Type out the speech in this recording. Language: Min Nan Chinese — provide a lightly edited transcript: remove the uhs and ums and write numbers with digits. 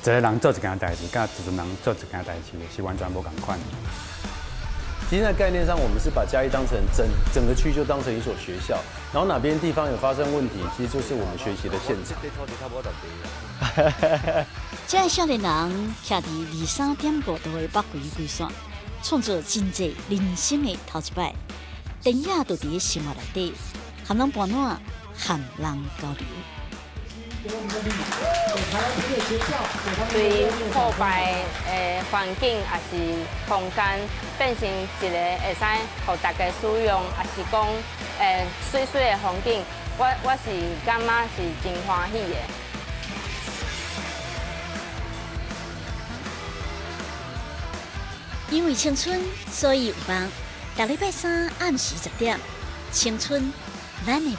一个人做一件代誌，佮一群人做一件代誌是完全無仝款。其實在概念上，我們是把嘉義當成整整個區就當成一所學校，然後哪邊地方有發生問題，其實就是我們學習的現場。這个少年人徛佇23.5度的北迴規線，創造真濟人生的頭一擺。電影就佇咧生活內底，和人伴暖，和人交流。對破敗的環境抑是空間變成一個會使予大家使用，抑是講媠媠的風景，我是感覺是真歡喜的。因為青春，所以有夢。逐禮拜三暗時10點，青春，咱的夢。